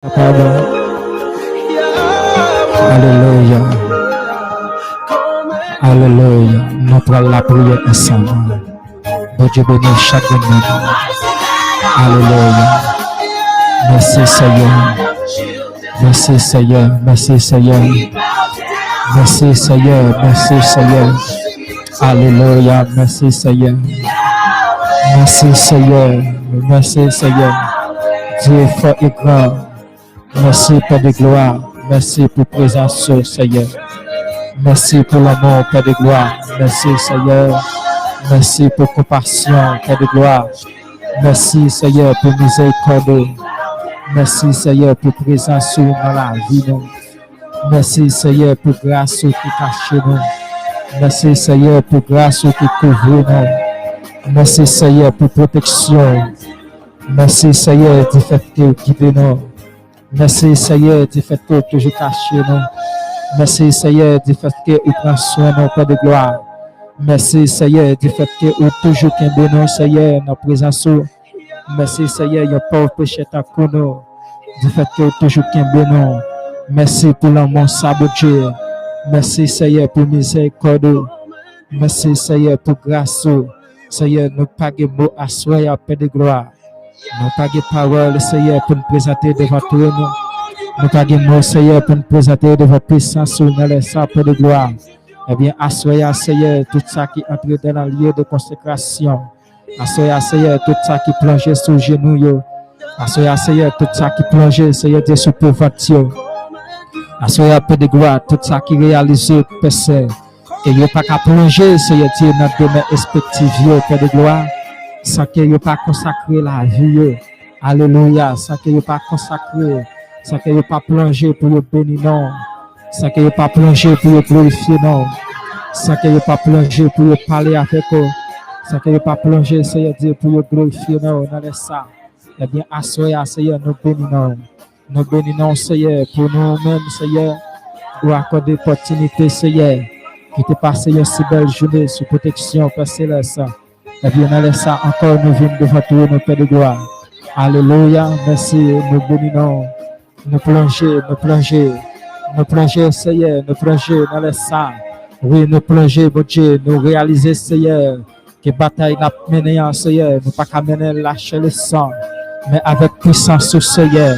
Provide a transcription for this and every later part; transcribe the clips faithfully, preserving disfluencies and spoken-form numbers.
Kapab. Alelouya. Alelouya. Nou pral lapriyè ansanm. Bondye beni chak grenn moun. Alelouya. Mèsi, Seyè. Mèsi, Seyè. Mèsi, Seyè. Mèsi, Seyè. Mèsi, Seyè. Alelouya. Mèsi, Seyè. Mèsi, Seyè. Mèsi, Seyè. Dieu fort et grand. Mèsi, Pè de glwa. Mèsi pou prezans ou, Seyè. Mèsi pou lanmou, Pè de glwa. Mèsi, Seyè. Mèsi pou konpasyon, Pè de glwa. Mèsi, Seyè, pou mizerikòd ou. Mèsi, Seyè, pou prezans ou nan lavi nou. Mèsi, Seyè, pou gras ou ki kache nou. Mèsi, Seyè, pou gras ou ki kouvri nou. Mèsi, Seyè, pou pwoteksyon ou. Mèsi, Seyè, difèt ke ou gide nou. Mèsi, Seyè, difèt ke ou toujou kache nou. Mèsi, Seyè, difèt ke ou pran swen nou, Pè de glwa. Mèsi, Seyè, difèt ke ou toujou kenbe nou, Seyè, nan prezans ou. Mèsi, Seyè, yon pòv pechè tankou nou, difèt ke ou toujou kenbe nou. Mèsi pou lanmou sa, Bondye. Mèsi, Seyè, pou mizerikòd ou. Mèsi, Seyè, pou gras ou. Seyè, nou pa gen mo aswè a, Pè de glwa. Nou pa gen pawòl, Seyè, pou n prezante devan twòn ou. Nou pa gen mo, Seyè, pou n prezante devan pisans ou nan lè sa, Pè de glwa. Ebyen, aswè a, Seyè, tout sa ki antre dan nan lye de konsekrasyon. Aswè a, Seyè, tout sa ki plonje sou jenou yo. Aswè a, Seyè, tout sa ki plonje, Seyè Dye, sou po vant yo. Aswè a, Pè de glwa, tout sa ki reyalize pèsè, ke yo pa ka plonje, Seyè Dye, nan demen espektiv yo, Pè de glwa, san ke yo pa konsakre lavi yo. Alelouya, san ke yo pa konsakre, san ke yo pa plonje pou yo beni non, san ke yo pa plonje pou yo glorifye non, san ke yo pa plonje pou yo pale avèk ou, san ke yo pa plonje, Seyè Dye, pou yo glorifye non nan lè sa. Ebyen, aswè a, Seyè, nou beni non. Nou beni non, Seyè, pou nou menm, Seyè, ou akòde opòtinite, Seyè, ki te pase yon si bèl jounen sou pwoteksyon Pè Selès. Ebyen, nan lè sa ankò, nou vin devan twòn ou, Pè de glwa. Alelouya, mèsi, nou beni non. Nou plonje, nou plonje, nou plonje, Seyè, nou plonje nan lè sa. Wi, nou plonje, Bondye, nou reyalize, Seyè, ke batay n ap mennen an, Seyè, nou pa ka mennen l lachè lesan, men avèk pisans ou, Seyè,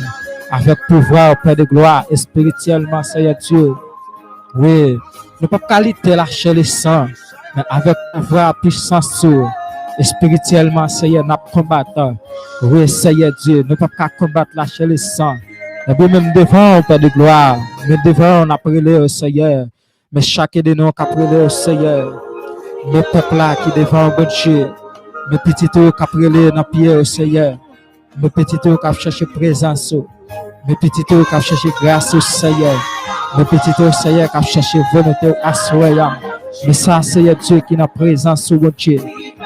avèk pouvwa ou, Pè de glwa, espirityèlman, Seyè Dye. Wi, nou p ap ka lite lachè lesan, men avèk pouvwa, pisans ou, espirityèlman, Seyè, n ap konbat. Wi, Seyè Dye, nou p ap ka konbat lachè lesan. Epi menm devan ou, Pè de glwa, men devan ou, n ap rele ou, Seyè. Men chak de nou k ap rele ou, Seyè. Men pèp la ki devan ou, Bondye. Men pitit ou k ap rele nan pye ou, Seyè. Men pitit ou k ap chèche prezans ou. Men pitit ou k ap chèche gras ou, Seyè. Men pitit ou, Seyè, k ap chèche volonte ou aswè a. Men sa, Seyè Dye, ki nan prezans ou, Bondye.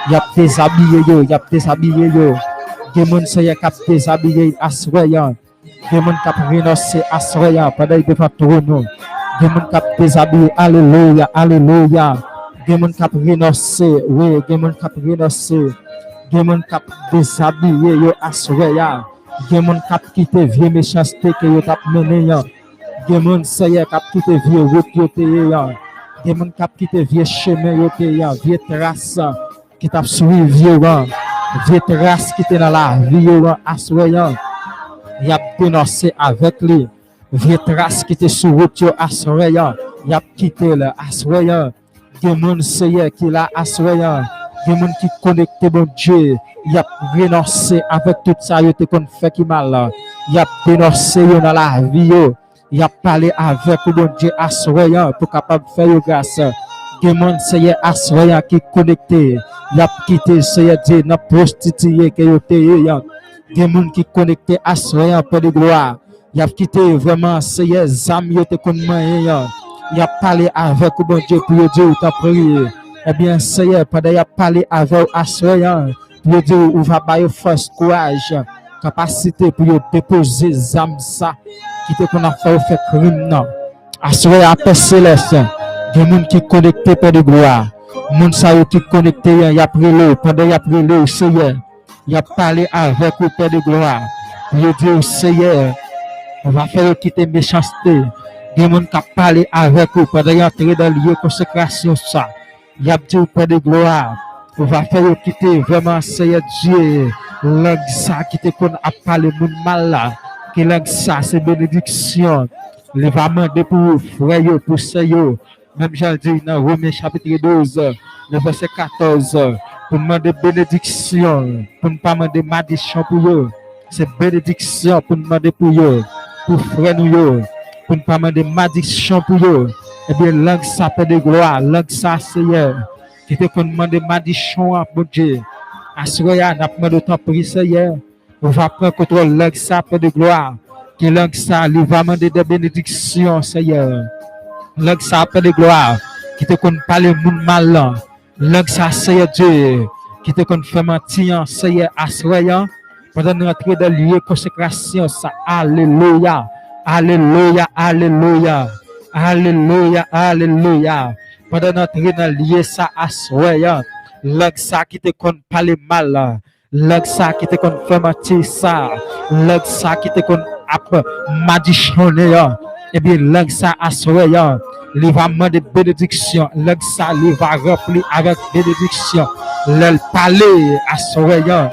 Y ap dezabiye yo, y ap dezabiye yo. Gen moun, Seyè, k ap dezabiye aswè a. Gen moun k ap renonse aswè a pandan y devan twòn ou. Gen moun k ap dezabiye, alelouya, alelouya. Gen moun k ap renonse, wi, gen moun k ap renonse. Gen moun k ap dezabiye yo aswè a. Gen moun k ap kite vye mechanste ke yo t ap mennen an. Gen moun, Seyè, k ap kite vye wout yo te ye an. Gen moun k ap kite vye chemen yo te ye an, vye tras ki t ap swiv yo an, vye tras ki te nan lavi yo an aswè an, y ap denonse avèk li. Vye tras ki te sou wout yo aswè an, y ap kite l aswè an. Gen moun, Seyè, ki la aswè an. Gen moun ki konekte, Bondye, y ap renonse avèk tout sa yo te konn fè ki mal la. Y ap denonse yo nan lavi yo. Y ap pale avèk ou, Bondye, aswè an, pou kapab fè yo gras. Gen moun, Seyè, aswè an, ki konekte. Y ap kite, Seyè Dye, nan pwostitiye ke yo te ye an. Gen moun ki konekte aswè an, Pè de glwa. Y ap kite vrèman, Seyè, zam yo te konn manyen an. Y ap pale avèk ou, Bondye, pou yo di w tanpri. Ebyen, Seyè, pandan y ap pale avè w aswè an, pou yo di w, ou va ba yo fòs, kouraj, kapasite pou yo depoze zam sa ki te konn ap fè yo fè krim nan. Aswè a, Pè Selès, gen moun ki konekte, Pè de glwa. Moun sa yo ki konekte an, y ap rele w. Pandan y ap rele w, Seyè, y ap pale avèk ou, Pè de glwa. Pou yo di w, Seyè, Ou va fè yo kite mechanste. Gen moun k ap pale avèk ou pandan y antre nan lye konsekrasyon sa. Y ap di w, Pè de glwa, ou va fè yo kite vrèman, Seyè Dye, lang sa ki te konn ap pale moun mal la. Ke lang sa se benediksyon. Li va mande pou frè yo, pou sè yo, menm jan l di nan Women chapit douz, nan vèsè katòz, pou n mande benediksyon, pou n pa mande madichon pou yo. Se benediksyon pou n mande pou yo, pou frè nou yo, pou n pa mande madichon pou yo. Ebyen, lang sa, Pè de glwa, lang sa, Seyè, ki te konn mande madichon an, Bondye, aswè a, n ap mande w, tanpri, Seyè, ou va pran kontwòl lang sa, Pè de glwa, ke lang sa, li va mande de benediksyon, Seyè. Lang sa, Pè de glwa, ki te konn pale moun mal lan, lang sa, Seyè Dye, ki te konn fè manti an, Seyè, aswè an, pandan n rantre nan lye konsekrasyon sa, alelouya, alelouya, alelouya, alelouya, alelouya. Pandan n antre nan lye sa aswè an, lang sa ki te konn pale mal la, lang sa ki te konn fè manti sa, lang sa ki te konn ap madichonnen an, ebyen, lang sa aswè an, li va mande benediksyon, lang sa, li va ranpli avèk benediksyon. Lè l pale aswè an,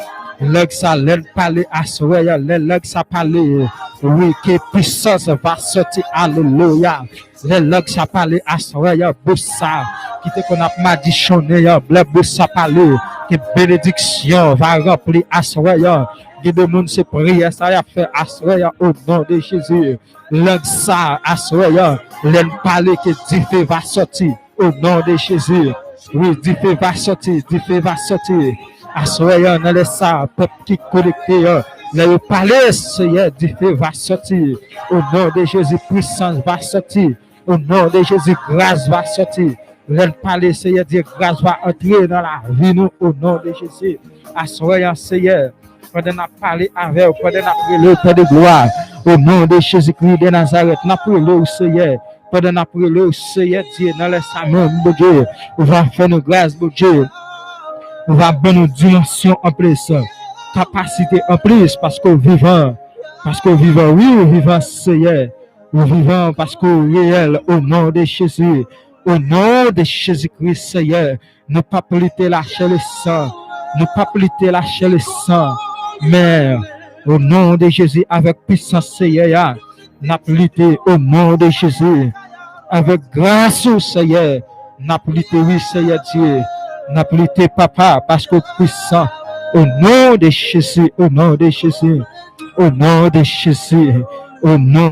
lang sa, lè l pale aswè an, lè lang sa pale, wi, ke pisans va sòti, alelouya. Lè lang sa pale aswè an, bouch sa ki te konn ap madichonnen an, lè bouch sa pale, ke benediksyon va ranpli aswè an. Gen de moun se priyè sa y ap fè aswè an, o non de Jezi. Lang sa aswè an, lè l pale, ke dife va sòti, o non de Jezi. Wi, dife va sòti, dife va sòti. Aswè an, nan lè sa, pèp ki konekte an, lè yo pale, Seyè, dife va sòti. O non de Jezi, pwisans va sòti. O non de Jezi, gras va sòti. Lè n pale, Seyè Dye, gras va antre nan lavi nou, o non de Jezi. Aswè an, Seyè, pandan n ap pale avè w, pandan n ap rele w, Pè de glwa, o non de Jezikri de Nazarèt, n ap rele w, Seyè. Pandan n ap rele w, Seyè Dye, nan lè sa menm, Bondye, ou va fè nou gras, Bondye. Ou va ban nou dimansyon anplis, kapasite anplis, paske w vivan. Paske w vivan, wi, ou vivan, Seyè. Ou vivan paske w reyèl, o non de Jezi. O non de Jezikri, Seyè, nou p ap lite lachè le san. Nou p ap lite lachè le san. Men, o non de Jezi, avèk pisans Seyè a, n ap lite, o non de Jezi. Avèk gras ou, Seyè, n ap lite, wi, Seyè Dye. N ap lite, Papa, paske w pwisan. O non de Jezi, o non de Jezi, o non de Jezi, o non